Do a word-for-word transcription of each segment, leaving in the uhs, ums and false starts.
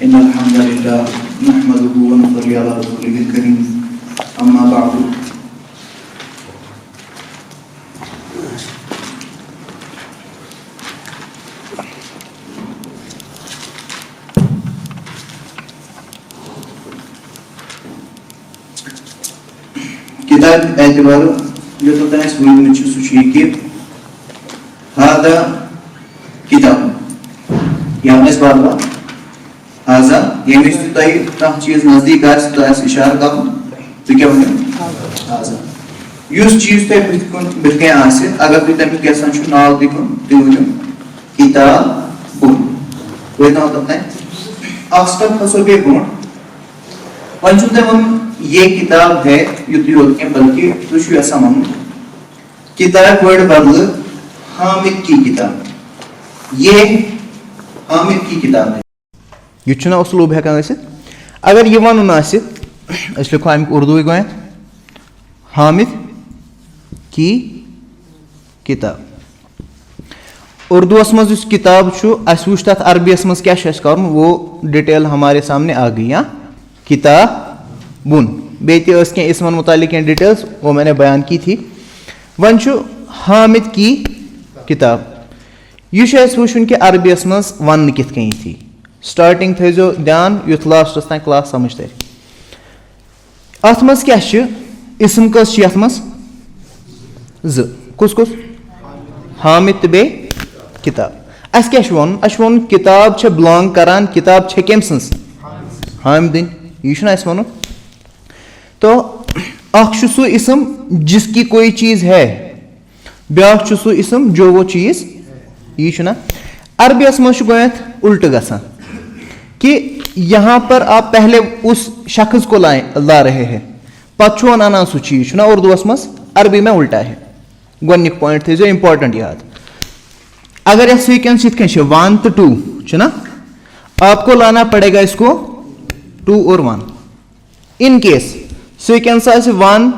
إن الحمد لله نحمده ونصلي على رسوله الكريم. أما بعد. کِتابہِ اعتبارٕ یوٚتَتھ تام اَسہِ ووٚنمُت چھُ، سُہ چھُ یہِ کہِ هذا کِتاب۔ یا وَنو أسۍ بار بار هذا، ییٚمہِ وِزِ تہِ تۄہہِ کانٛہہ چیٖز نزدیٖک آسہِ، تۄہہِ آسہِ اِشارٕ کَرُن، تُہۍ کیٛاہ ؤنِو؟ هذا۔ یُس چیٖز تۄہہِ بٕتھِ کُن، بٕتھِ کَنہِ آسہِ، اگر تُہۍ تَمیُک یَژھان چھِو ناو دیُن، تُہۍ ؤنِو کِتابُن۔ وٲتۍ ناو تَتھ تام؟ اَکھ step کھسو بیٚیہِ برٛونٛٹھ۔ وۄنۍ چھُو تۄہہِ وَنُن، یہ کِتاب ہے، یُتُے یوت کینٛہہ، بلکہِ تُہۍ چھِو یَژھان وَنُن، کِتابہِ word بدلہٕ حامد کی کِتاب۔ یہ حامد کی کِتاب ہے۔ یہِ تہِ چھُنہ اُسلوٗب ہٮ۪کان ٲسِتھ؟ اگر یہِ وَنُن آسہِ، أسۍ لیکھو اَمیُک اُردوٕے گۄڈٕنٮ۪تھ، حامد کی کِتاب۔ اُردوَس منٛز یُس کِتاب چھُ، اَسہِ وٕچھ تَتھ عربیَس منٛز کیٛاہ چھُ اَسہِ کَرُن، وہ detail ہمارے سامنے آ گئی، ہاں؟ کِتابُن۔ بیٚیہِ تہِ ٲس کینٛہہ اِسمَن مُتعلِق کینٛہہ details، وہ میں نے بیان کی تھی۔ وۄنۍ چھُ حامد کی کِتاب۔ یہِ چھُ اَسہِ وٕچھُن کہِ عربیَس منٛز وَننہٕ کِتھ کٔنۍ یِتھی۔ Starting تھٲیزیو دھیان، یُتھ lastس تام class سمجھ تَرِ۔ اَتھ منٛز کیٛاہ چھِ؟ اِسم کٔژ چھِ اَتھ منٛز؟ زٕ۔ کُس کُس؟ حامد تہٕ بیٚیہِ کِتاب۔ اَسہِ کیٛاہ چھُ وَنُن؟ اَسہِ چھُ وَنُن، کِتاب چھےٚ belong کَران، کِتاب چھےٚ کٔمۍ سٕنٛز؟ حامدٕنۍ۔ یہِ چھُنہ اَسہِ وَنُن؟ تو اَکھ چھُ سُہ اِسم، جس کی کوئی چیٖز ہے۔ بیٛاکھ چھُ سُہ اِسم، جو وہ چیٖز۔ یی چھُنہ؟ عربیَس منٛز چھُ گۄڈٕنٮ۪تھ اُلٹہٕ گژھان کہ یہاں پر آپ پہلے اس شخص کو لائیں، لا رہے ہیں، پتہٕ چھُ وۄنۍ اَنان سُہ چیٖز، چھُنہ اُردوَس منٛز؟ عربی میں الٹا ہے۔ گۄڈٕنیُک point تھٲیزیو important یاد۔ اگر یَتھ sequence یِتھ کٔنۍ چھِ، one تہٕ two چھُنہ، آپ کو لانا پڑے گا اس کو two اور one۔ In case sequence آسہِ one،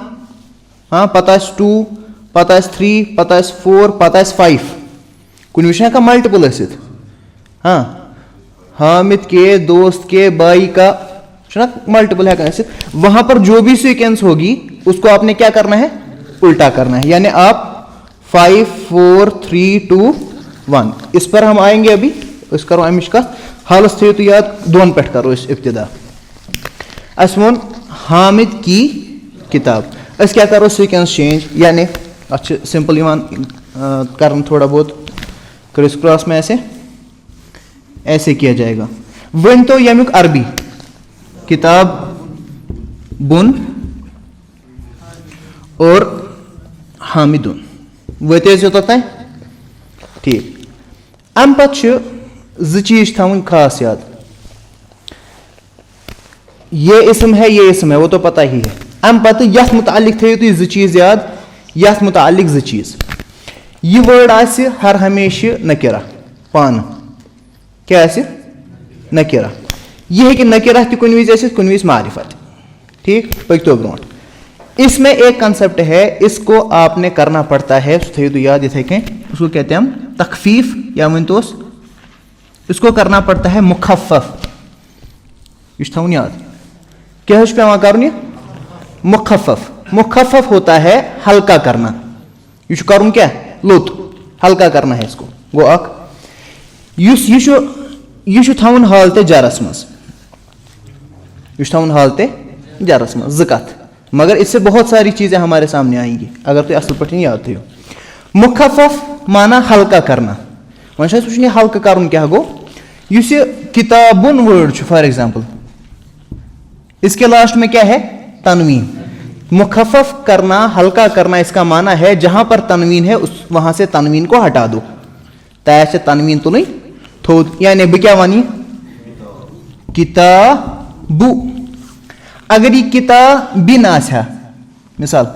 ہاں، پتہٕ آسہِ two، پتہٕ آسہِ three، پتہٕ آسہِ four، پتہٕ آسہِ five۔ کُنہِ وِزِ چھُنہ ہٮ۪کان multiple ٲسِتھ۔ ہاں، حامد کے دوست کے بھائی کا، چھُنہ multiple ہٮ۪کان ٲسِتھ۔ وہاں پر جو بھی sequence ہوگی، اس کو آپ نے کیا کرنا ہے؟ الٹا کرنا ہے۔ یعنی آپ five four three two one، اس پر ہم آئیں گے ابھی، أسۍ کرو اَمِچ کتھ۔ حالس تھٲیِو تُہۍ یاد، دۄن پٮ۪ٹھ کرو أسۍ ابتدا۔ اَسہِ ووٚن حامد کی کِتاب۔ أسۍ کیٛاہ کرو؟ Sequence change، یعنی اَتھ چھِ simple یِوان، آ، کرنہٕ تھوڑا بہت criss cross میں ایسے، ایسے کیا جائے گا۔ ؤنۍ تو ییٚمیُک عربی، کِتابُن اور حامدُن۔ وٲتۍ حظ یوٚتتھ تام؟ ٹھیٖک۔ اَمہِ پتہٕ چھِ زٕ چیٖز چھِ تھاوٕنۍ خاص یاد۔ یہ اسم ہے، یہ اسم ہے، وہ تو پتہ ہی ہے۔ اَمہِ پتہٕ یَتھ مُتعلِق تھٲیِو تُہۍ زٕ چیٖز یاد، یَتھ مُتعلِق زٕ چیٖز۔ یہِ word آسہِ ہر ہمیشہِ نکرہ پانہٕ۔ کیٛاہ آسہِ؟ نکرہ۔ یہِ ہیٚکہِ نکرہ تہِ کُنہِ وِزِ ٲسِتھ، کُنہِ وِزِ معرفت۔ ٹھیٖک؟ پٔکۍتو برونٛٹھ۔ اس میں ایک concept ہے، اس کو آپ نے کرنا پڑتا ہے، سُہ تھٲیِو تُہۍ یاد یِتھَے کٔنۍ۔ اس کو کہتے ہیں تخفیف، یا ؤنۍ توس، اس کو کرنا پڑتا ہے مخفف۔ یہِ چھُ تھاوُن یاد۔ کیٛاہ حظ چھُ پٮ۪وان کرُن یہِ؟ مخفف۔ مخفف ہوتا ہے ہلکا کرنا۔ یہِ چھُ کرُن کیٛاہ؟ لوٚت۔ ہلکا کرنا ہے اس کو۔ گوٚو اکھ۔ یُس یہِ چھُ، یہِ چھُ تھاوُن حالتِ جرس منٛز۔ یہِ چھُ تھاوُن حالتِ جرس منٛز۔ زٕ کتھ۔ مگر اس سے بہت ساری چیزیں ہمارے سامنے آئیں گی، اگر تُہۍ اصل پٲٹھۍ یاد تھٲیِو۔ مخفف معنی ہلکا کرنا۔ وۄنۍ چھُ اَسہِ وٕچھُن، یہِ ہلکہٕ کرُن کیٛاہ گوٚو۔ یُس یہِ کِتابُن word چھُ، for example، S K last میں کیا ہے؟ تنوین۔ مخفف کرنا، ہلکا کرنا، اس کا معنی ہے جہاں پر تنوین ہے، اس، وہاں سے تنوین کو ہٹا دو۔ تۄہہِ آسہِ تنوین تُلٕنۍ تھوٚد، یعنی بہٕ کیٛاہ وَنہٕ یہِ؟ کِتابُ۔ اگر یہِ کِتابِن آسہِ ہا، مثال،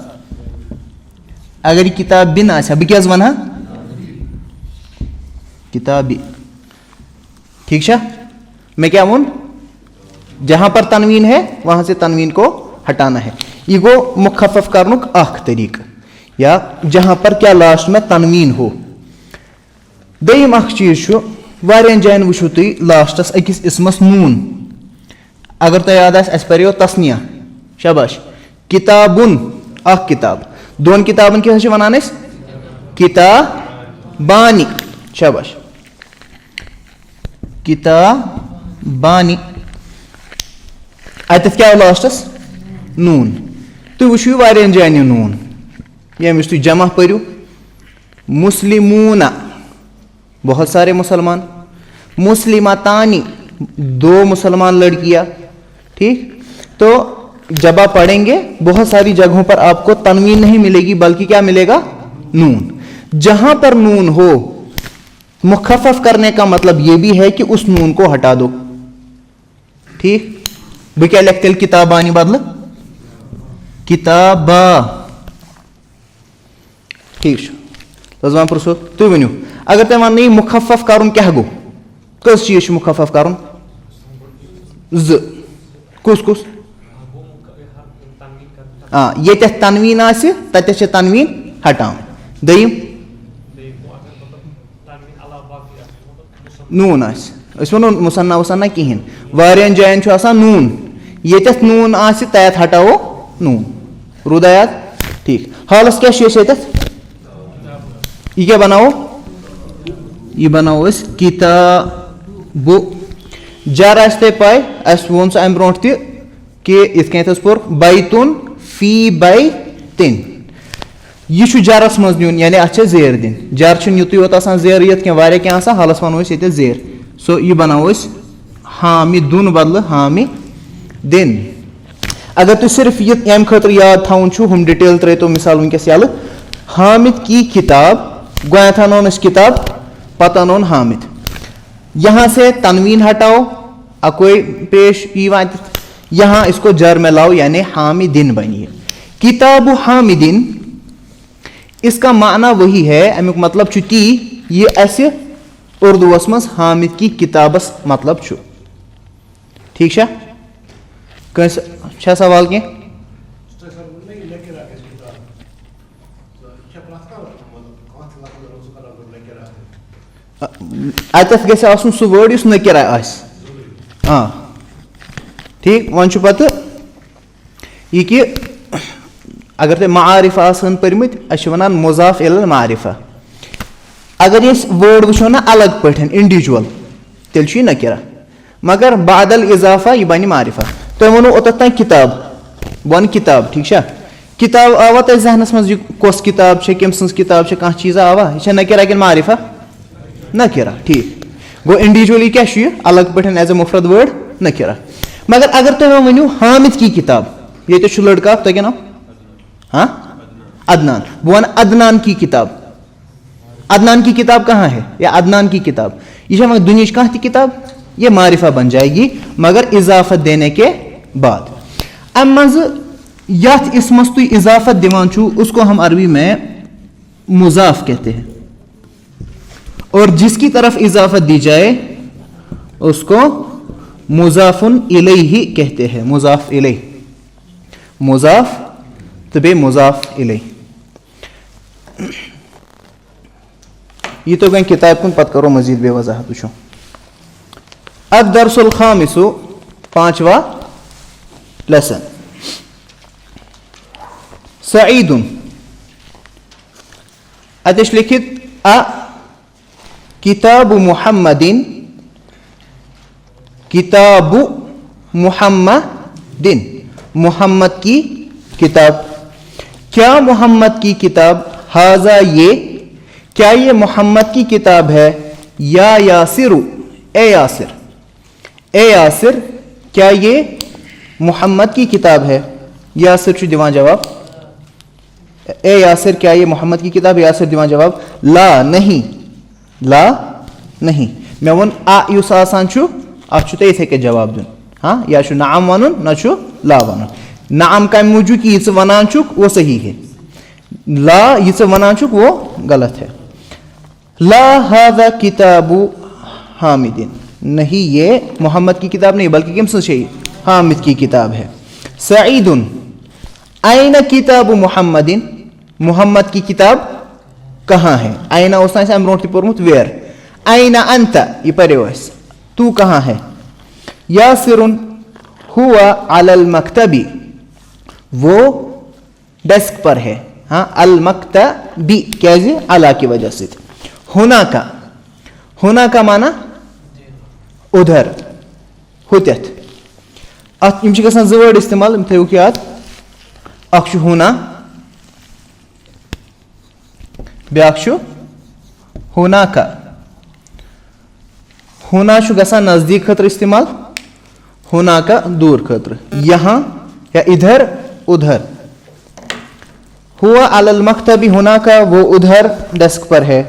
اگر یہِ کِتابِن آسہِ ہا، بہٕ کیٛاہ حظ وَنہٕ ہا؟ کِتابِ۔ ٹھیٖک چھا؟ مےٚ کیٛاہ ووٚن؟ جہاں پر تنوین ہے، وہاں سے تنوین کو ہٹانا ہے۔ یہِ گوٚو مخفف کرنُک اکھ طریٖقہٕ، یا جہاں پر کیا last میں تنوین ہو۔ دوٚیِم اکھ چیٖز چھُ، واریاہن جاین وٕچھِو تُہۍ لاسٹس أکِس اسمس نوٗن۔ اگر تۄہہِ یاد آسہِ، اَسہِ پَریو تسنیہ۔ شاباش۔ کِتابُن، اکھ کِتاب۔ دۄن کِتابن کیٛاہ حظ چھِ وَنان أسۍ؟ کِتابانِ۔ شاباش۔ کِتابانِ۔ اَتٮ۪تھ کیٛاہ آو لاسٹس؟ نوٗن۔ تُہۍ وٕچھِو یہِ واریاہن جاین یہِ نوٗن۔ ییٚمہِ وِزِ تُہۍ جمع پٔرِو، مُسلِموٗنہ، بہت سارے مسلمان، مسلمتانی، دو مسلمان لڑکیاں، ٹھیک؟ تو جب آپ پڑھیں گے، بہت ساری جگہوں پر آپ کو تنوین نہیں ملے گی، بلکہ کیا ملے گا؟ نون۔ جہاں پر نون ہو، مخفف کرنے کا مطلب یہ بھی ہے کہ اس نون کو ہٹا دو۔ ٹھیک؟ بہٕ کیٛاہ لیکھٕ تیٚلہِ کِتابانہِ بدلہٕ؟ کِتابا۔ ٹھیک چھُ۔ رضوان پرٛژھو، تُہۍ ؤنِو، اگر تۄہہِ وَننہٕ یی مُخفف کَرُن کیٛاہ گوٚو؟ کٔژ چیٖز چھِ مُخفف کَرُن؟ زٕ۔ کُس کُس؟ آ، ییٚتٮ۪تھ تنویٖن آسہِ، تَتٮ۪تھ چھِ تنویٖن ہٹاوٕنۍ۔ دوٚیِم؟ نوٗن آسہِ۔ أسۍ وَنو مُثنیٰ وُثنیٰ کِہیٖنۍ۔ واریاہَن جایَن چھُ آسان نوٗن۔ ییٚتٮ۪تھ نوٗن آسہِ، تَتٮ۪تھ ہٹاوو نوٗن۔ روٗدا یاد؟ ٹھیٖک۔ حالَس کیٛاہ چھُ اَسہِ ییٚتٮ۪تھ؟ یہِ کیٛاہ بَناوو؟ یہِ بَناوو أسۍ کِتابُ۔ جَر آسہِ تۄہہِ پَے، اَسہِ ووٚن سُہ اَمہِ برونٛٹھ تہِ کہِ یِتھ کٔنۍ اَسہِ پوٚر، بیتُن فی بیتِن۔ یہِ چھُ جرس منٛز نیُن، یعنی اَتھ چھےٚ زیر دِنۍ۔ جر چھُنہٕ یُتُے یوت آسان زیرٕے یوت کینٛہہ، واریاہ کینٛہہ آسان، حالس وَنو أسۍ ییٚتہِ زیر۔ So، یہِ بَناوو أسۍ حامِدُن بدلہٕ حامِدِن۔ اگر تُہۍ صرف یہِ اَمہِ خٲطرٕ یاد تھاوُن چھُ، ہُم detail ترٛٲیتو مِثال وٕنکیٚس یَلہٕ۔ حامِد کی کِتاب، گۄڈٕنٮ۪تھ اَنون أسۍ کِتاب، پَتہٕ اَنون حامِد۔ یہاں سے تنوین ہٹاؤ، اکوے پیش یِوان تہٕ یہاں اس کو جر میں لاؤ، یعنی حامدن بنی۔ کتاب حامدن، اس کا معنی وہی ہے، امیُک مطلب چھُ تی، یہِ اَسہِ اردوس منٛز حامد کی کتابس مطلب چھُ۔ ٹھیک چھا؟ کٲنٛسہِ چھا سوال کینٛہہ؟ اَتٮ۪تھ گژھِ آسُن سُہ word یُس نکرہ آسہِ۔ آ۔ ٹھیٖک، وۄنۍ چھُ پتہٕ یہِ کہِ اگر تۄہہِ معارف آسن پٔرمٕتۍ، أسۍ چھِ وَنان مضاف الی المعرفہ۔ اگر أسۍ word وٕچھو نہ الگ پٲٹھۍ، individual، تیٚلہِ چھُ یہِ نکرہ۔ مگر بعد الاضافہ یہِ بنہِ معرفہ۔ تۄہہِ ووٚنوُ اوٚتتھ تام کِتاب، بہٕ وَنہٕ کِتاب، ٹھیٖک چھا؟ کِتاب آوا تۄہہِ ذہنس منٛز، یہِ کۄس کِتاب چھےٚ، کٔمۍ سٕنٛز کِتاب چھےٚ، کانٛہہ چیٖزا آوا؟ یہِ چھا نکرہ کِنہٕ معرفہ؟ نکرہ، ٹھیٖک۔ گوٚو individually کیٛاہ چھُ یہِ؟ الگ پٲٹھۍ as a مفرد word نکرہ۔ مگر اگر تُہۍ وۄنۍ ؤنِو حامد کی کِتاب، ییٚتہِ چھُ لڑکہٕ اکھ، تۄہہِ کیٛاہ ناو؟ ہاں؟ عدنان۔ بہٕ وَنہٕ عدنان کی کِتاب۔ عدنان کی کتاب کہاں ہے؟ یا عدنان کی کتاب۔ یہ ہے دنیا کی کتاب، یہ معرفہ بن جائے گی، مگر اضافت دینے کے بعد۔ ام منز یتھ اسمس تُہۍ اضافت دیوان چھو، اس کو ہم عربی میں مضاف کہتے ہیں۔ اور جس کی طرف اضافت دی جائے، اس کو مضاف الیہ کہتے ہیں، مضاف الیہ۔ مضاف تو بے مضاف الیہ۔ یہِ تہِ گٔے کِتابہِ کُن، پتہٕ کرو مزید بیٚیہِ وضاحت وٕچھو۔ الدرس الخامس، پانٛژواں lesson۔ سعیدُن۔ اَتہِ چھُ لیکھِتھ، اَ کِتابُ محمدٍ، کتاب محمد، محمد کی کتاب۔ کیا محمد کی کتاب؟ ہذا، یہ، کیا یہ محمد کی کتاب ہے؟ یا یاسر، اے یاسر، اے یاسر، کیا یہ محمد کی کتاب ہے؟ یاسر چھُ دِوان جواب، اے یاسر، کیا یہ محمد کی کتاب؟ یاسر دِوان جواب، لا، نہیں۔ لا، نہیں۔ مےٚ ووٚن، آ یُس آسان چھُ، اَتھ چھُ تۄہہِ یِتھَے کٔنۍ جواب دیُن۔ ہاں، یا چھُ نعم وَنُن، نہ چھُ لا وَنُن۔ نعم کَمہِ موٗجوٗب کہِ یہِ ژٕ وَنان چھُکھ، وہ صحیح ہے۔ لا، یہِ ژٕ وَنان چھُکھ، وہ غلط ہے۔ لا هذا کتاب حامد۔ نہیں، یہ محمد کی کتاب نہیں، بلکہ کٔمۍ سٕنٛز چھےٚ یہِ؟ حامد کی کتاب ہے۔ سعید، أين کتاب محمد؟ محمد کی کتاب کہاں ہے؟ أين اوس نہٕ اَسہِ اَمہِ برونٛٹھ تہِ پوٚرمُت، where۔ أين أنت؟ یہ پریو اَسہِ۔ تو کہاں ہے؟ یاسر هو على المكتب۔ وہ ڈیسک پر ہے۔ ہاں، المکتبی، کیازِ؟ علی کی وجہ سۭتۍ۔ ہناک، ہناک معنی ادھر، ہوٚتٮ۪تھ۔ اتھ، یِم چھِ گژھان زٕ word استعمال، یِم تھٲیِو یاد۔ اکھ چھُ ہنا، بیٛاکھ چھُ ہناک۔ ہنا چھُ گژھان نزدیٖک خٲطرٕ استعمال، ہناک دوٗر خٲطرٕ۔ یہاں یا ادھر، ادھر۔ هو على المكتب هناك، وہ ادھر ڈیسک پر ہے۔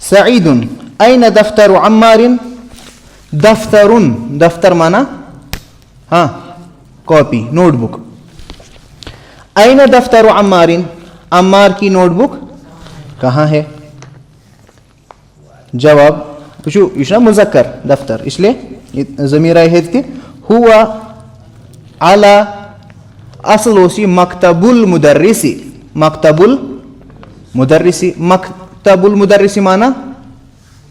سعید، أين دفتر عمار؟ دفتر، دفتر معنی، ہاں، کاپی، نوٹ بک۔ أين دفتر عمار؟ عمار کی نوٹ بک کہاں ہے؟ جواب، وٕچھِو، یہِ چھُنہ مذکر دفتر، اس لیے یہِ ضمیر آیہِ ہیٚتہِ تہِ۔ هو على، اصل اوس یہِ مکتب المدرس، مکتب المدرس، مکتب المدرس معنی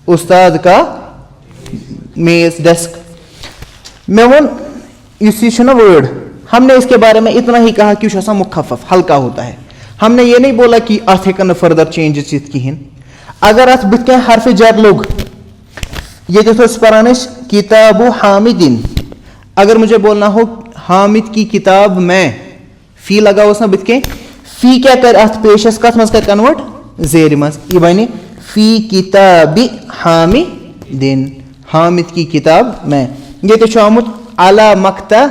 استاد کا میز، ڈیسک۔ مےٚ ووٚن، یُس یہِ چھُنہ word، ہم نے اس کے بارے میں اتنا ہی کہا کہ یہِ چھُ آسان مخفف، ہلکا ہوتا ہے۔ ہم نے یہ نہیں بولا کہ اتھ ہیٚکن نہٕ further changes یِتھ کِہیٖنۍ۔ اگر اتھ بٕتھِ کَنہِ حرف جر لوٚگ، ییٚتٮ۪تھ اوس پران أسۍ کتاب حامد، اگر مجھے بولنا ہو حامد کی کتاب میں، فی لگاوس نا بٕتھِ کَنہِ۔ فی کیٛاہ کرِ اتھ پیشس، کتھ منٛز کرِ convert؟ زیرِ منٛز۔ یہِ بنہِ فی کتاب حامد، حامد کی کتاب میں۔ ییٚتہِ چھُ آمُت علی مکتب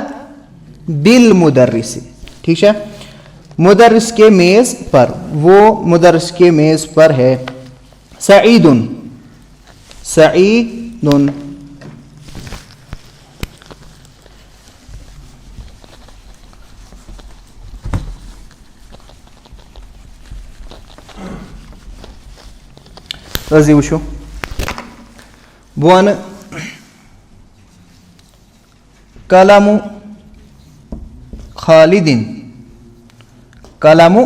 المدرس، ٹھیٖک چھا؟ مدرس کے میز پر، وہ مدرس کے میز پر ہے۔ سعید، سعید۔ أزی وٕچھو۔ بہٕ وَنہٕ قلم خالد۔ قلم،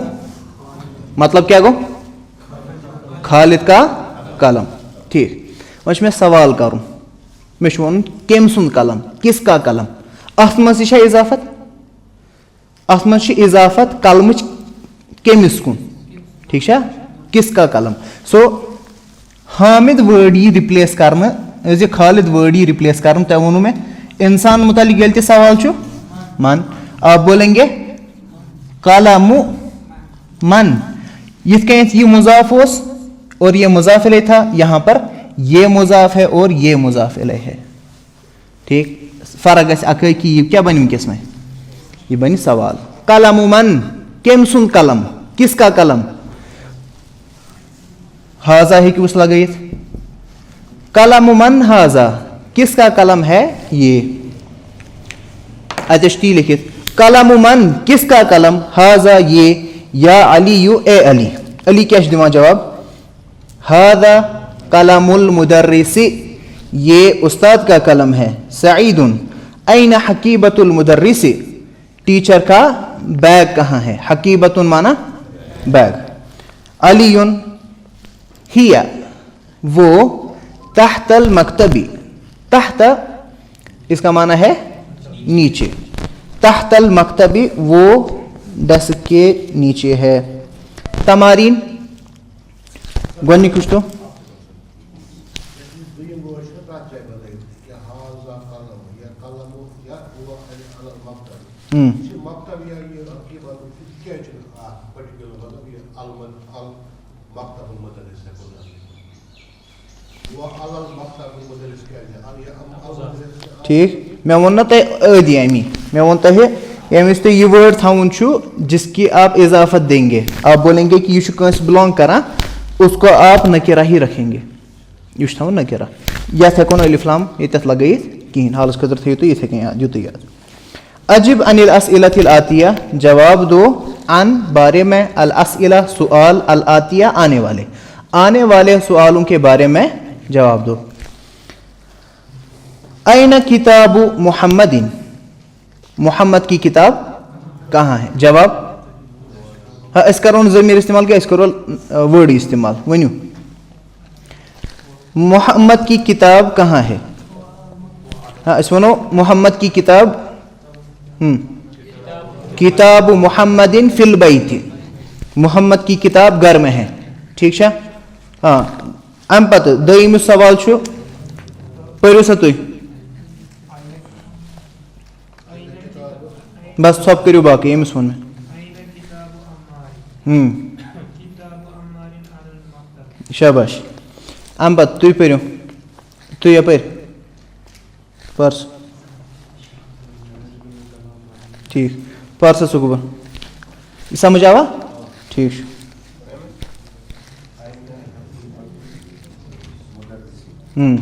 مطلب کیٛاہ گوٚو؟ خالد کا قلم۔ ٹھیٖک۔ وۄنۍ چھُ مےٚ سوال کَرُن۔ مےٚ چھُ وَنُن، کٔمۍ سُنٛد قلم؟ کس کا قلم؟ اَتھ منٛز تہِ چھا اضافت؟ اتھ منٛز چھِ اضافت قلمٕچ کٔمِس کُن، ٹھیٖک چھا؟ کس کا قلم؟ سو حامد word یی replace کرنہٕ، زِ خالد word یی replace کرنہٕ، تۄہہِ ووٚنوُ مےٚ انسان متعلق ییٚلہِ تہِ سوال چھُ، من۔ آپ بولیں گے قلم من۔ یِتھ کٔنۍ یہِ مضاف اوس اور یہ مضاف الیہ تھا، یہاں پر یہ مضاف ہے اور یہ مضاف الیہ ہے۔ ٹھیٖک، فرق گژھِ اکٲے کہِ یہِ کیٛاہ بنہِ وٕنکیٚس وۄنۍ؟ یہِ بنہِ سوال۔ قلم من، کٔمۍ سُنٛد قلم؟ کس کا قلم؟ ہاذا ہیٚکِو أسۍ لگٲیِتھ۔ قلم من ہاذا، کس کا قلم ہے یہ؟ اتہِ چھِ تی لیکھِتھ، قلم من، کس کا قلم؟ ہاذا یہ، یا علی یو، اے علی۔ علی کیٛاہ چھُ دِوان جواب؟ هذا قلم المدرس، یہ استاد کا قلم ہے۔ سعید، أين حقيبة المدرس؟ ٹیچر کا بیگ کہاں ہے؟ حقیبۃ معنی بیگ۔ علی، هي، وہ، تحت المكتب، تحت، اس کا معنی ہے نیچے۔ تحت المكتب، وہ ڈیسک کے نیچے ہے۔ تمارین، گۄڈٕنیُک وٕچھتو۔ دوٚیِم word چھُنہ پرٛٮ۪تھ جایہِ بَدلٲیِتھ، یا هذا قلم، یا قلم، یا هو علی المكتب۔ ہم۔ یہِ چھِ مکتب یا یہِ حقیبت، یہِ کیٛازِ چھُنہٕ اَتھ particular، مطلب، یہِ المد-، المکتب المدرس ہٮ۪کو نہٕ أسۍ ؤنِتھ۔ هو علی المكتب المدرس کیٛازِ؟ ال-، یہِ ال-، المدرس چھُ ٹھیٖک، مےٚ ووٚن نہ تۄہہِ ٲدی اَمی، مےٚ ووٚن تۄہہِ، ییٚمہِ وِزِ تُہۍ یہِ word تھاوُن چھُ، جس کی آپ اضافت دیں گے، آپ بولیں گے کہ یہِ چھُ کٲنٛسہِ belong کران، اس کو آپ نکرہ ہی رکھیں گے۔ یہِ چھُ تھاوُن نکرہ۔ یَتھ ہٮ۪کو نہٕ الف لام ییٚتٮ۪تھ لگٲیِتھ کِہیٖنۍ۔ حالس خٲطرٕ تھٲیِو تُہۍ یِتھَے کٔنۍ یاد، یُتُے یاد۔ اجب عن الاسئلة الآتیہ، جواب دو عن، بارے میں، الاسئلہ، سوال، الآتیہ، آنے والے، آنے والے سوالوں کے بارے میں جواب دو۔ أين كتاب محمد؟ محمد کی کتاب کہاں ہے؟ جواب، ہاں، أسۍ کرو نہٕ ضمیٖر استعمال کینٛہہ، أسۍ کرو، آ، word استعمال۔ ؤنِو۔ محمد کی کتاب کہاں ہے؟ ہاں، أسۍ وَنو محمد کی کتاب، ہم، کتاب محمد فی البیت، محمد کی کتاب گھر میں ہے، ٹھیٖک چھا؟ ہاں، اَمہِ پَتہٕ دوٚیِم یُس سوال چھُ، پٔرِو سا تُہۍ۔ بس ژھۄپ کٔرِو باقٕے، أمِس ووٚن مےٚ۔ ہم۔ شاباش۔ اَمہِ پَتہٕ تُہۍ پٔرِو۔ تُہۍ یَپٲرۍ۔ پَر سا۔ ٹھیٖک۔ پَر سا ژٕ گوٚبُر۔ یہِ سَمٕجھ آوا؟ ٹھیٖک چھُ۔ ہم۔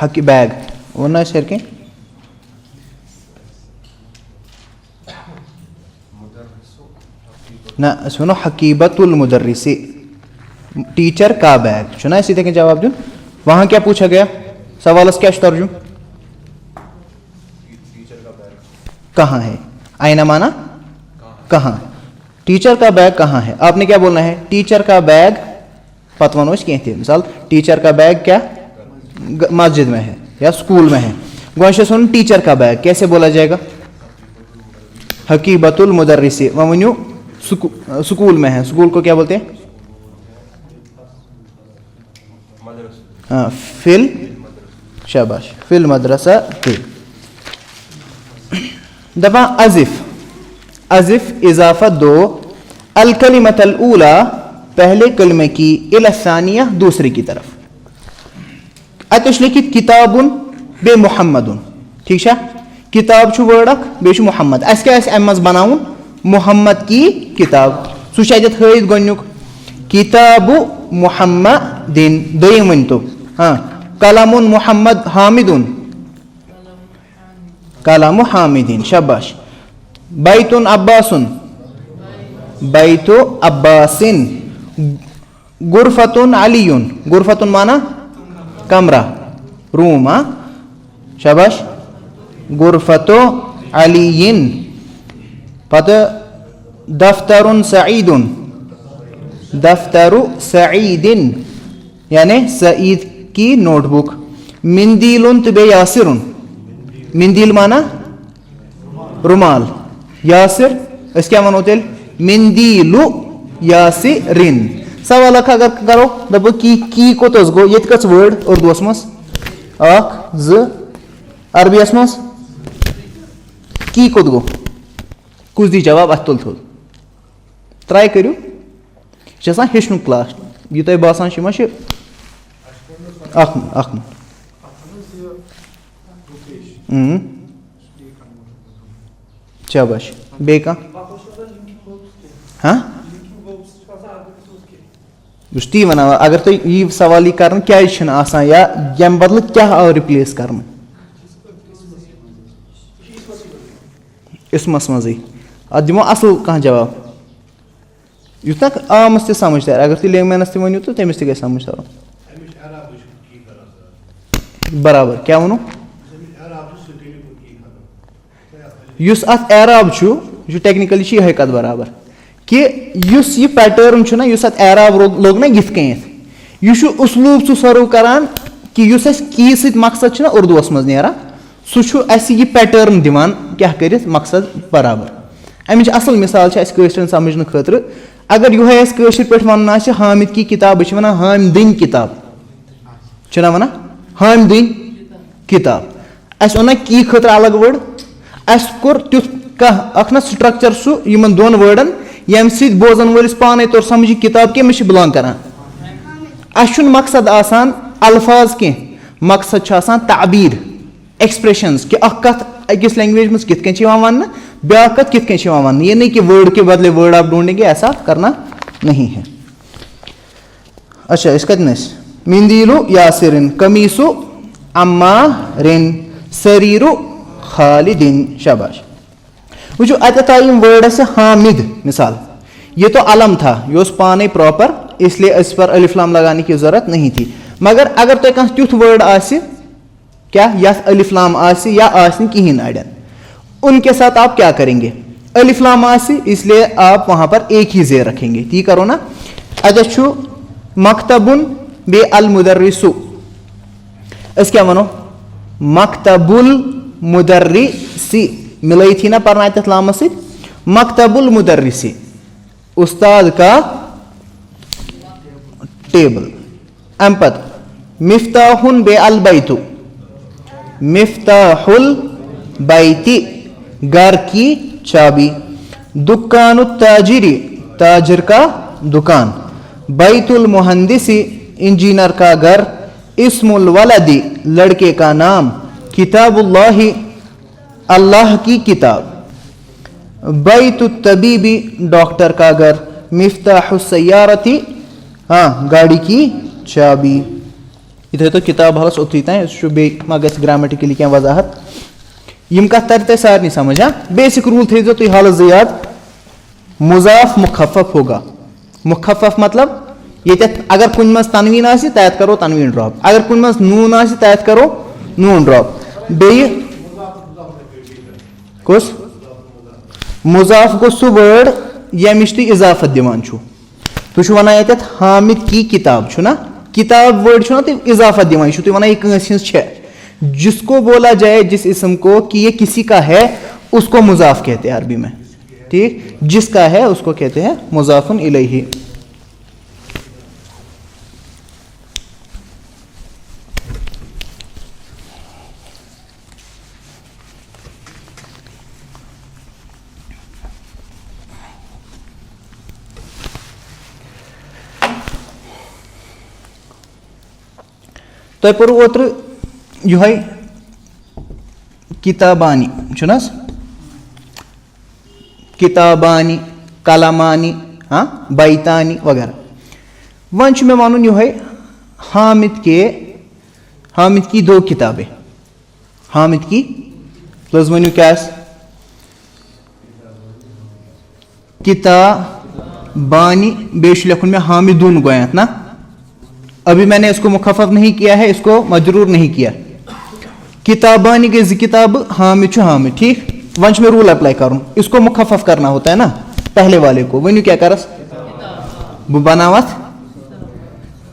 حقی بیگ۔ ووٚن نہ اَسہِ ہیٚرِ کِنۍ؟ نہ، أسۍ وَنو حقیبت المدرس، ٹیچر کا بیگ۔ چھُنہ اَسہِ یِتھَے کٔنۍ جواب دیُن؟ وہاں کیا پوچھا گیا؟ سوالَس کیٛاہ چھُ ترجُمہٕ؟ کہاں ہے؟ أين معنی؟ کہاں؟ ٹیچر کا بیگ کہاں ہے؟ آپ نے کیا بولنا ہے؟ ٹیچر کا بیگ۔ پتہٕ وَنو أسۍ کینٛہہ تہِ۔ مثال، ٹیچر کا بیگ کیا؟ گ-، مسجد میں ہے یا اسکول میں ہے۔ گۄڈٕ چھُ اَسہِ وَنُن ٹیچر کا بیگ کیسے بولا جائے گا؟ حقیبت المدرس۔ وۄنۍ ؤنِو سکو-، اسکول میں ہے، اسکول کو کیا بولتے ہیں؟ ہاں، فی ال-، شاباش، فی المدرسہ تہِ۔ دَپان اضف، اضف اضافہ دو، الکلمۃ الاولی، پہلے کلمے کی، الی الثانیہ، دوسرے کی طرف۔ اَتہِ چھُ لیکھِتھ کتابن بیٚیہِ محمدن۔ ٹھیٖک چھا؟ کتاب چھُ word اکھ، بیٚیہِ چھُ محمد۔ اَسہِ کیٛاہ آسہِ اَمہِ منٛز بناوُن؟ محمد کی کتاب۔ سُہ چھُ اَتٮ۪تھ ہٲیِتھ گۄڈٕنیُک۔ کتاب محمدن۔ دوٚیِم ؤنۍ تو۔ ہاں۔ قلم محمد حامدن۔ قلم حامدن۔ شاباش۔ بیت عباسن۔ بیت عباسن۔ غرفتن علی۔ غرفتن معنی کمرہ، room، ہاں؟ شاباش۔ غرفت علی۔ پتہٕ دفتر سعید۔ دفتر سعید، یعنی سعید کی نوٹ بک۔ مندیل تہٕ بیٚیہِ یاسر۔ مندیل معنی رومال۔ یاسر، أسۍ کیٛاہ وَنو تیٚلہِ؟ مندیل یاسرن۔ سوال اکھ اگر کرو، دَپو کی، کی کوٚت حظ گوٚو؟ ییٚتہِ کٔژ word اردوٗوَس منٛز؟ اکھ، زٕ، عربیَس منٛز؟ کی کوٚت گوٚو؟ کُس دی جواب اَتھ تُل تھوٚد؟ Try کٔرِو۔ یہِ چھُ آسان ہیٚچھنُک class۔ یہِ تۄہہِ باسان چھُ، یہِ ما چھُ اکھ، اکھ۔ اۭں۔ شاباش۔ بیٚیہِ کانٛہہ؟ ہاں؟ بہٕ چھُس تی وَنان، اگر تۄہہِ یی سوال یی کرنہٕ، کیٛازِ چھِنہٕ آسان یا ییٚمہِ بدلہٕ کیٛاہ آو replace کرنہٕ؟ اسمس منٛزٕے۔ اَتھ دِمو اَصٕل کانٛہہ جواب۔ یُتھ نہ عامس تہِ سمجھ ترِ، اگر تُہۍ laymanس تہِ ؤنِو تہٕ تٔمِس تہِ گژھِ سمجھ ترُن۔ برابر، کیٛاہ ووٚنُو؟ یُس اَتھ اعراب چھُ، یہِ چھُ technically چھُ یِہوٚے کَتھ برابر کہِ یُس یہِ pattern چھُنہ، یُس اَتھ اعراب رو-، لوٚگ نہ یِتھ کٔنٮ۪تھ، یہِ چھُ اُسلوٗب سُہ serve کران کہِ یُس اَسہِ کی سۭتۍ مقصد چھُنہ اردوٗوَس منٛز نیران، سُہ چھُ اَسہِ یہِ pattern دِوان کیٛاہ کٔرِتھ مقصد برابر۔ اَمِچ اَصٕل مِثال چھِ اَسہِ کٲشرٮ۪ن سَمجھنہٕ خٲطرٕ، اگر یِہوٚے اَسہِ کٲشِرۍ پٲٹھۍ وَنُن آسہِ حامد کی کتاب، أسۍ چھِ وَنان حامدٕنۍ کتاب، چھِنہ وَنان؟ حامدٕنۍ کتاب۔ اَسہِ اوٚن نہ کی خٲطرٕ الگ word، اَسہِ کوٚر تیُتھ کانٛہہ اَکھ نہ structure سُہ یِمَن دۄن wordن، ییٚمہِ سۭتۍ بوزَن وٲلِس پانَے توٚر سَمجھ یہِ کِتاب کٔمِس چھِ belong کَران۔ اَسہِ چھُنہٕ مقصد آسان الفاظ کینٛہہ، مقصد چھُ آسان تعبیٖر، expressions، کہِ اَکھ کَتھ أکِس language منٛز کِتھ کٔنۍ چھِ یِوان وَننہٕ، بیٛاکھ کَتھ کِتھ کٔنۍ چھِ یِوان وَننہٕ۔ یہ نہیں کہ word کے بدلے word آپ ڈھونڈیں گے، ایسا کرنا نہیں ہے۔ اچھا، أسۍ کَتٮ۪ن ٲسۍ؟ مندیل یاسرن، قمیص عمارن، سریر خالدن۔ شاباش۔ وٕچھِو، اَتٮ۪تھ آیہِ یِم word اَسہِ حامد، مثال، یہ تو علم تھا، یہ اوس پانے proper، اس لیے اس پر الف لام لگانے کی ضرورت نہیں تھی۔ مگر اگر تۄہہِ کانٛہہ تیُتھ word آسہِ، کیٛاہ یَتھ الف لام آسہِ یا آسہِ نہٕ کِہیٖنۍ اَڑٮ۪ن، ان کے ساتھ آپ کیا کریں گے؟ الف لام آسہِ، اس لیے آپ وہاں پر ایک ہی زیر رکھیں گے۔ تی کرو نا؟ اَتٮ۪تھ چھُ مکتبن بیٚیہِ المدرسو۔ أسۍ کیٛاہ وَنو؟ مکتب المدرسی۔ مِلٲیِتھ یی نہ پَرناوِ تَتھ لامَس سۭتۍ؟ مکتب المدرسی، استاد کا ٹیبل۔ اَمہِ پَتہٕ مفتاحن بیٚیہِ البیتو۔ مفتاح البیتی، گھر کی چابی۔ دکان التاجری، تاجر کا دکان۔ بیت المہندسی، انجینئر کا گھر۔ اسم الولدی، لڑکے کا نام۔ کتاب اللہ، اللہ کی کتاب۔ بیت الطبیبی، ڈاکٹر کا گھر۔ مفتاح السیارتی، ہاں، گاڑی کی چابی۔ یہِ تھٲیتو کِتاب حالَس اوٚتُے تام، سُہ چھُ بیٚیہِ ما گژھِ گرٛامَٹِکٔلی کینٛہہ وضاحت۔ یِم کَتھ تَرِ تۄہہِ سارنٕے سَمٕجھ، ہا؟ بیسِک روٗل تھٲیزیو تُہۍ حالَس زٕ یاد۔ مضاف مخفف ہوگا۔ مخفف مطلب، ییٚتٮ۪تھ اگر کُنہِ منٛز تنویٖن آسہِ، تَتٮ۪تھ کَرو تنویٖن ڈراپ۔ اگر کُنہِ منٛز نوٗن آسہِ، تَتٮ۪تھ کَرو نوٗن ڈراپ۔ بیٚیہِ کُس؟ مضاف گوٚو سُہ وٲڈ، ییٚمِچ تُہۍ اضافت دِوان چھُو۔ تُہۍ چھِو وَنان ییٚتٮ۪تھ حامد کی کتاب چھُ نا؟ کتاب وٲڈ چھُو نا تُہۍ اضافت دِوان، یہِ چھُو تُہۍ وَنان یہِ کٲنٛسہِ ہِنٛز چھےٚ۔ جس کو بولا جائے، جس اسم کو، کہ یہ کسی کا ہے، اس کو مضاف کہتے ہیں عربی میں۔ ٹھیک؟ جس کا ہے، اس کو کہتے ہیں مضاف الیہ۔ تۄہہِ پوٚرُو اوترٕ یِہوٚے کِتابانی، چھُنہٕ حظ؟ کِتابانی، قلمانی، ہاں، بیتانی وغیرہ۔ وۄنۍ چھُ مےٚ وَنُن یِہوٚے حامد کے، حامد کی دو کتابیں۔ حامد کی، پلیز ؤنِو کیٛاہ آسہِ؟ کتابانی، بیٚیہِ چھُ لیکھُن مےٚ حامدون گوٚو یَتھ نا؟ ابھی میں نے اس کو مخفف نہیں کیا ہے، اس کو مجرور نہیں کیا۔ کتابانی گٔے زٕ کتابہٕ، حامد چھُ حامد، ٹھیٖک؟ وۄنۍ چھُ مےٚ روٗل اپلاے کرُن، اس کو مخفف کرنا ہوتا ہے نا، پہلے والے کو۔ ؤنِو کیٛاہ کرس؟ بہٕ بناوتھ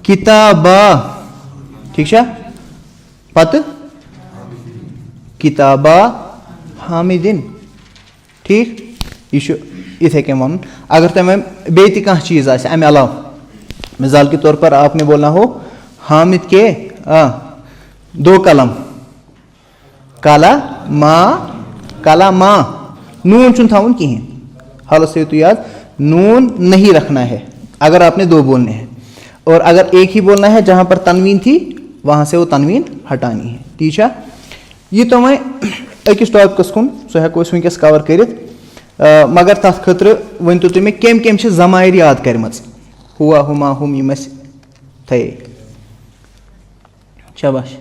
کتابا، ٹھیٖک چھا؟ پتہٕ کتابا حامدن۔ ٹھیٖک، یہِ چھُ یِتھَے کٔنۍ وَنُن۔ اگر تۄہہِ وۄنۍ بیٚیہِ تہِ کانٛہہ چیٖز آسہِ اَمہِ علاوٕ، مثال کے طور پر آپ نے بولنا ہو حامد کے، آ، دو قلم، قلما، قلما، نوٗن چھُنہٕ تھاوُن کِہیٖنۍ۔ حالَس تھٲیِو تُہۍ یاد، نوٗن نہیں رکھنا ہے، اگر آپ نے دو بولنے ہیں۔ اور اگر ایک ہی بولنا ہے، جہاں پر تنوین تھی، وہاں سے وہ تنوین ہٹانی ہے۔ ٹھیٖک چھا؟ یہِ تۄہہِ وۄنۍ أکِس ٹاپکَس کُن، سُہ ہٮ۪کو أسۍ وٕنکیٚس کَوَر کٔرِتھ۔ آ، مگر تَتھ خٲطرٕ ؤنۍ تو تُہۍ مےٚ، کٔمۍ کٔمۍ چھِ ضمائر یاد کٔرمٕژ؟ ہوا، ہما، ہُم، یِم اَسہِ تھٲیے۔ شاباش۔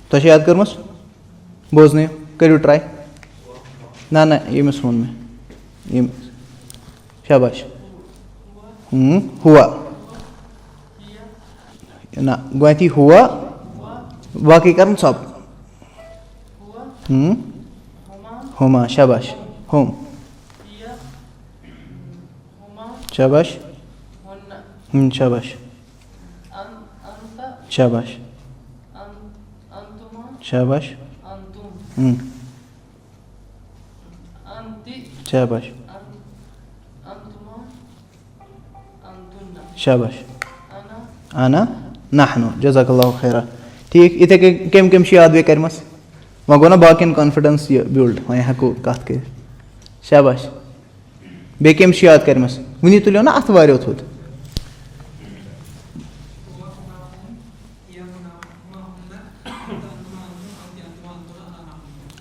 تۄہہِ چھا یاد کٔرمٕژ؟ بوزنٲیِو، کٔرِو ٹراے۔ نہ، نہ، ییٚمِس ووٚن مےٚ۔ ییٚمِس۔ شاباش۔ ہُم، ہوا۔ نہ، گۄڈٕنیتھٕے ہوا، باقٕے کرن ژھۄپہٕ۔ ہُم۔ ہما، شاباش۔ ہُم۔ شاباش۔ ہُم، شاباش۔ شاباش۔ ہُم۔ شاباش۔ شاباش۔ انا نحن۔ جزاک اللہ خیرا۔ ٹھیٖک، یِتھے کٔنۍ کٔمۍ کٔمۍ چھِ یاد بیٚیہِ کٔرمٕژ؟ وۄنۍ گوٚو نہ باقین کانفیڈنس یہِ بِلڈ، وۄنۍ ہٮ۪کو کتھ کٔرِتھ۔ شاباش۔ بیٚیہِ کٔمۍ چھِ یاد کٔرمٕژ؟ وٕنی تُلِو نہ اتھٕ واریو تھوٚد۔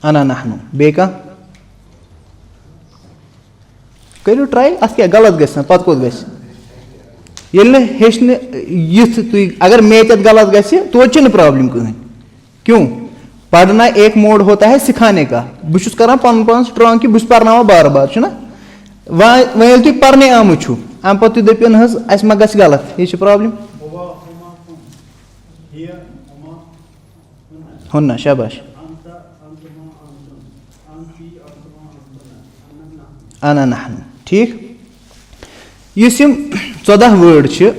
انا نحن۔ بیٚیہِ کانٛہہ؟ کٔرِو ٹراے، اتھ کیٛاہ غلط گژھِ نہ، پتہٕ کوٚت گژھِ؟ ییٚلہِ نہٕ ہیٚچھنہٕ یِتھ تُہۍ، اگر مےٚ تہِ اتھ غلط گژھِ، توتہِ چھِنہٕ پرابلم کٕہٕنۍ۔ کیوں؟ پڑھنا ایک موڈ ہوتا ہے سکھانے کا۔ بہٕ چھُس کران پنُن پان سٹرانگ کہِ بہٕ چھُس پرناوان بار بار، چھُنہ؟ وۄنۍ، وۄنۍ ییٚلہِ تُہۍ پرنہِ آمٕتۍ چھِو، امہِ پتہٕ تُہۍ دٔپِو نہ حظ، اسہِ ما گژھِ غلط، یہِ چھِ پرابلم۔ ہُنہ، شاباش۔ انا نحن۔ ٹھیٖک؟ یُس یِم ژۄداہ word چھِ،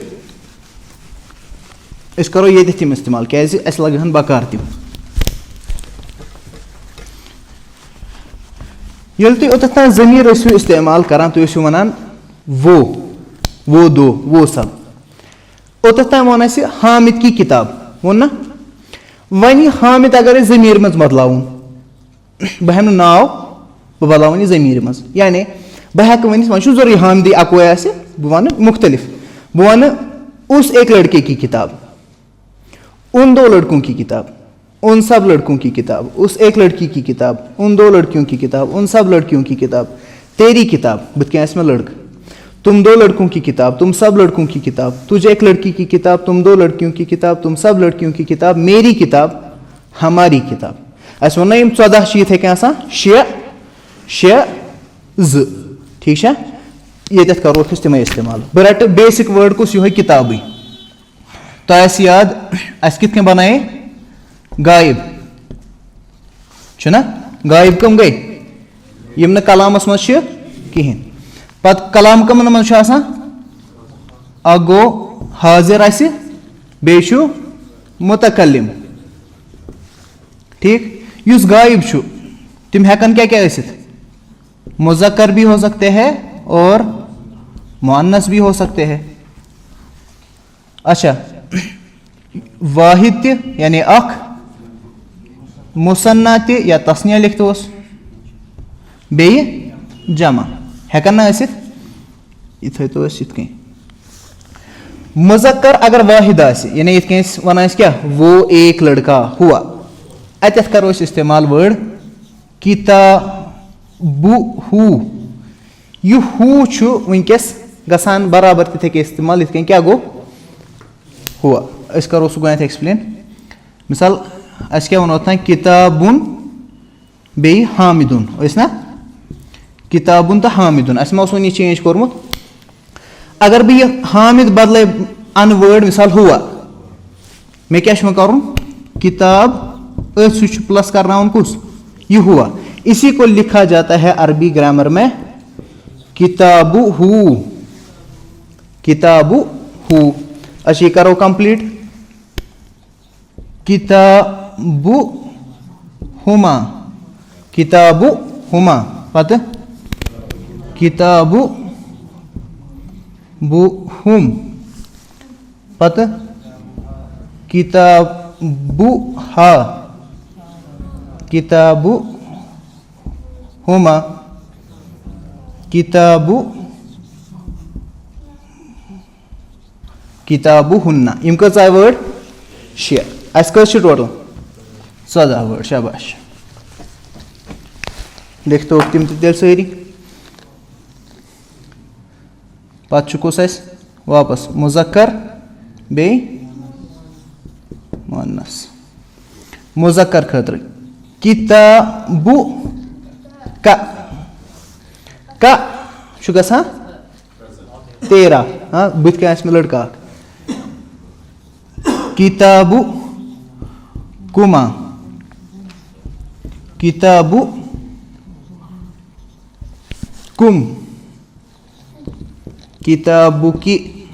أسۍ کرو ییٚتٮ۪تھ تِم استعمال، کیازِ اَسہِ لگہٕ ہن بکار تِم۔ ییٚلہِ تُہۍ اوٚتَتھ تام ضمیٖر ٲسِو استعمال کران، تُہۍ ٲسِو وَنان وہ، وہ دو، وہ سب۔ اوٚتَتھ تام ووٚن اَسہِ حامد کی کتاب، ووٚن نہ؟ وۄنۍ یہِ حامد اگر أسۍ ضمیٖر منٛز بدلاوُن، بہٕ ہٮ۪مہٕ نہٕ ناو، بہٕ بدلاوَن یہِ ضمیٖرِ منٛز۔ یعنی بہٕ ہٮ۪کہٕ ؤنِتھ، وۄنۍ چھُنہٕ ضروٗری حامدٕے اَکوے آسہِ، بہٕ وَنہٕ مُختٔلِف۔ بہٕ وَنہٕ اس ایک لڑکے کی کتاب، ان دو لڑکوں کی کتاب، ان سب لڑکوں کی کتاب، اس ایک لڑکی کی کتاب، ان دو لڑکیوں کی کتاب، ان سب لڑکیوں کی کتاب، تیری کتاب، بٕتھِ کَنۍ آسہِ مےٚ لڑکہٕ، تم دو لڑکوں کی کتاب، تم سب لڑکوں کی کتاب، تجھ ایک لڑکی کی کتاب، تم دو لڑکیوں کی کتاب، تم سب لڑکیوں کی کتاب، میری کتاب، ہماری کتاب۔ اَسہِ ووٚن نہ یِم ژۄداہ چھِ یِتھَے کٔنۍ آسان، شےٚ، شےٚ، زٕ۔ ٹھیٖک چھا؟ ییٚتٮ۪تھ کَرو أسۍ تِمَے استعمال۔ بہٕ رَٹہٕ basic word کُس؟ یِہوٚے کِتابٕے۔ تۄہہِ آسہِ یاد، اَسہِ کِتھ کٔنۍ بَنایے غایب؟ چھُنہ؟ غایب کٕم گٔے؟ یِم نہٕ کلامَس منٛز چھِ کِہیٖنۍ۔ پَتہٕ کلام کٕمَن منٛز چھُ آسان؟ اَکھ گوٚو حاضر اَسہِ، بیٚیہِ چھُ متکلم۔ ٹھیٖک؟ یُس غایب چھُ، تِم ہٮ۪کَن کیٛاہ کیٛاہ ٲسِتھ؟ مذکر بھی ہو سکتے ہیں اور مؤنث بھی ہو سکتے ہیں۔ اچھا، واحد تہِ، یعنی اکھ، مثنیٰ تہِ یا تثنیہ لیکھتوس، بیٚیہِ جمع ہٮ۪کن نہ ٲسِتھ؟ یہِ تھٲیتو أسۍ یِتھ کٔنۍ۔ مذکر اگر واحد آسہِ، یعنی یِتھ کٔنۍ أسۍ وَنان ٲسۍ کیٛاہ؟ وہ ایک لڑکا ہوا۔ اَتٮ۪تھ کَرو أسۍ استعمال word کِتابُہُ۔ یہِ ہُہ چھُ وٕنکیٚس گژھان برابر تِتھَے کٔنۍ استعمال، یِتھ کٔنۍ کیٛاہ گوٚو؟ ہُہ۔ أسۍ کَرو سُہ گۄڈٕنٮ۪تھ explain۔ مثال، اَسہِ کیٛاہ ووٚن اوٚتام؟ کِتابُن بیٚیہِ حامدُن۔ ٲسۍ نا؟ کِتابُن تہٕ حامدُن۔ اَسہِ ما اوس وۄنۍ یہِ change کوٚرمُت؟ اگر بہٕ یہِ حامد بدلے اَنہٕ word، مثال، ہُوا، مےٚ کیٛاہ چھُ وۄنۍ کَرُن؟ کِتاب، أتھۍ سۭتۍ چھُ plus کرناوُن کُس؟ یہِ ہُوا۔ اسی کو لکھا جاتا ہے عربی grammar میں کِتابُہُ۔ کِتابُہُ۔ اچھا، یہِ کَرو complete۔ کِتابُہُما۔ کِتابُہُما۔ پَتہٕ؟ کِتابُہُم۔ پَتہٕ؟ کِتابُہا۔ کِتابُہُما۔ کِتابُ کِتابُہُنَّ۔ یِم کٔژ آے word؟ شےٚ۔ اَسہِ کٔژ چھِ total؟ ژۄداہ word۔ شاباش۔ لیکھتو تِم تہِ تیٚلہِ سٲری۔ پَتہٕ چھُ کُس اَسہِ؟ واپس مُذکر بیٚیہِ مُؤنث۔ مُذکر خٲطرٕ کِتابُ کا۔ کا چھُ گژھان تیرہ۔ ہاں، بٕتھِ کَنۍ آسہِ مےٚ لٔڑکہٕ اکھ۔ کِتابُ کُما۔ کِتابُ کُم۔ کِتابُ کی۔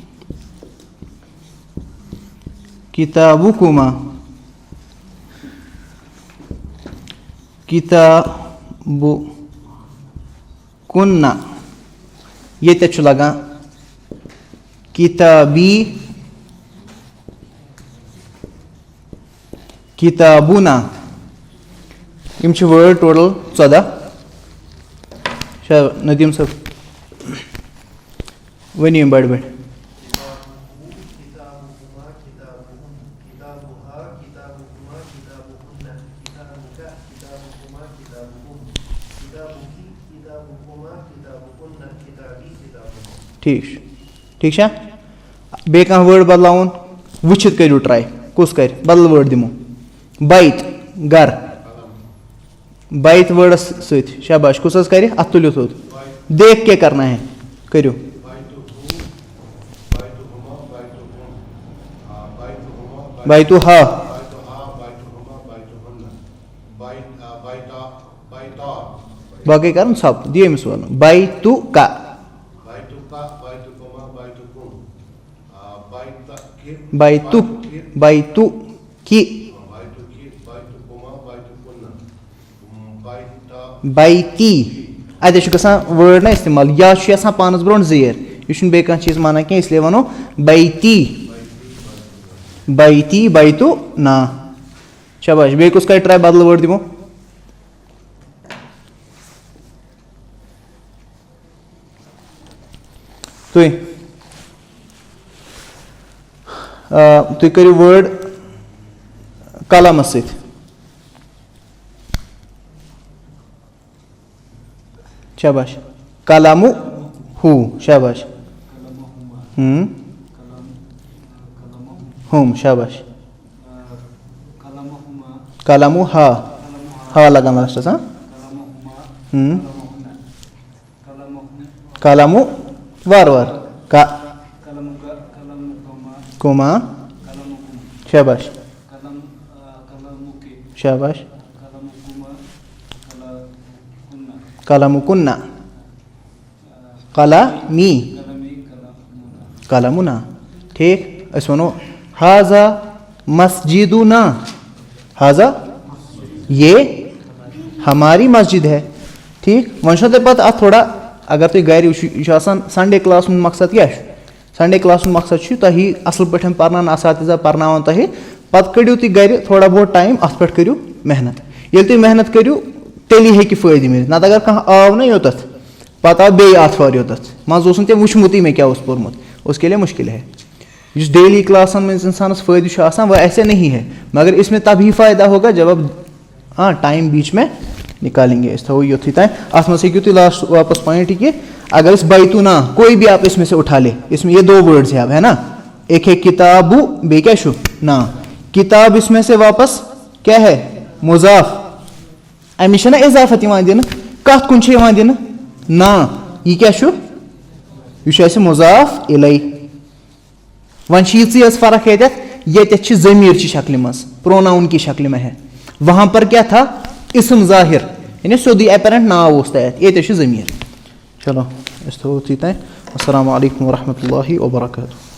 کِتابُ کُما۔ کِتابُ کُنہ۔ ییٚتٮ۪تھ چھُ لگان کِتابی، کِتابُنا۔ یِم چھِ word total ژۄداہ۔ چھا ندیٖم صٲب؟ ؤنِو یِم بٔڑۍ بٔڑۍ۔ ٹھیٖک چھُ۔ ٹھیٖک چھا؟ بیٚیہِ کانٛہہ word بدلاوُن؟ وٕچھِتھ کٔرِو try۔ کُس کرِ؟ بدل word دِمو۔ بیت، گرٕ۔ بیت wordس سۭتۍ۔ شاباش۔ کُس حظ کرِ؟ اَتھ تُلِو تھوٚد۔ دیکھ کے کرنا ہے۔ کٔرِو۔ بیتُہا۔ باقٕے کرُن ژھۄپہٕ۔ دِیِو أمِس وَنُن۔ بیتُکا۔ بیتُک، بیتُک، بیتی۔ اَتہِ چھُ گژھان word نہ استعمال، یا چھُ آسان پانَس برونٛٹھ زیر، یہِ چھُنہٕ بیٚیہِ کانٛہہ چیٖز مانان کینٛہہ، اس لیے وَنو بیتی۔ بیتی، بیتُ نا۔ شاباش، بیٚیہِ کُس کَرِ try، بدل word دِمو؟ تُہۍ، آ، تُہۍ کٔرِو word قلمَس سۭتۍ۔ شاباش۔ قلم ہو، شاباش۔ ہم۔ ہم، شاباش۔ قلم ہا۔ ہا لگان لاسٹس، ہاں؟ ہم۔ قلم وار وار۔ کا۔ کما۔ شاباش۔ شاباش۔ قلم کُن۔ قلمی۔ قلمنا۔ ٹھیک، أسۍ وَنو، "هذا مسجدنا"۔ هذا، یہ ہماری مسجد ہے۔ ٹھیک، وۄنۍ چھُنہ تۄہہِ پَتہٕ اَتھ تھوڑا، اگر تُہۍ گَرِ وٕچھِو، یہِ چھُ آسان Sunday class ہُنٛد مقصد کیٛاہ چھُ؟ Sunday class ہُنٛد مقصد چھُ تۄہہِ اَصٕل پٲٹھۍ پَرناوان، اساتذہ پَرناوان تۄہہِ، پَتہٕ کٔڑِو تُہۍ گَرِ تھوڑا بہت time، اَتھ پٮ۪ٹھ کٔرِو محنت۔ ییٚلہِ تُہۍ محنت کٔرِو، تیٚلی ہیٚکہِ فٲیدٕ مِلِتھ، نَتہٕ اگر کانٛہہ آو نہ یوٚتَتھ، پَتہٕ آو بیٚیہِ آتھوار یوٚتَتھ، منٛزٕ اوس نہٕ تٔمۍ وٕچھمُتٕے مےٚ کیٛاہ اوس پوٚرمُت، اس کے لیے مشکل ہے۔ یُس daily class ہن منٛز اِنسانَس فٲیدٕ چھُ آسان، وہ ایسے نہیں ہے، مگر اس میں تبھی فائدہ ہوگا جب اب، ہاں، time بیچ میں نکالیں گے، أسۍ تھاوو یُتھُے تام۔ اَتھ منٛز ہیٚکِو تُہۍ last واپس point یہِ کہِ اگر أسۍ بیتُنا، کوئی بھی آپ اس میں سے اٹھا لے، اس میں یہ دو words ہیں اب، ہے نا؟ ایک ہے کتابُ، بیٚیہِ کیٛاہ چھُ؟ نا۔ کتاب اس میں سے واپس کیٛاہ ہے؟ مضاف۔ اَمِچ چھےٚ نا اضافت یِوان دِنہٕ؟ کَتھ کُن چھےٚ یِوان دِنہٕ؟ نا۔ یہِ کیٛاہ چھُ؟ یہِ چھُ اَسہِ مضاف الیہ۔ وۄنۍ چھِ یِژٕے یٲژ فرق ییٚتٮ۪تھ، ییٚتٮ۪تھ چھِ ضمیٖر چہِ شکلہِ منٛز، pronoun کی شکلہِ میں ہے۔ وہاں پر کیا تھا؟ اسم ظاہر، یعنی سیوٚدُے apparent ناو اوس تَتٮ۪تھ، ییٚتٮ۪تھ چھُ ضمیٖر۔ چلو، أسۍ تھاوو یُتھُے تام۔ السلام علیکم ورحمۃ اللہ وبرکاتہ۔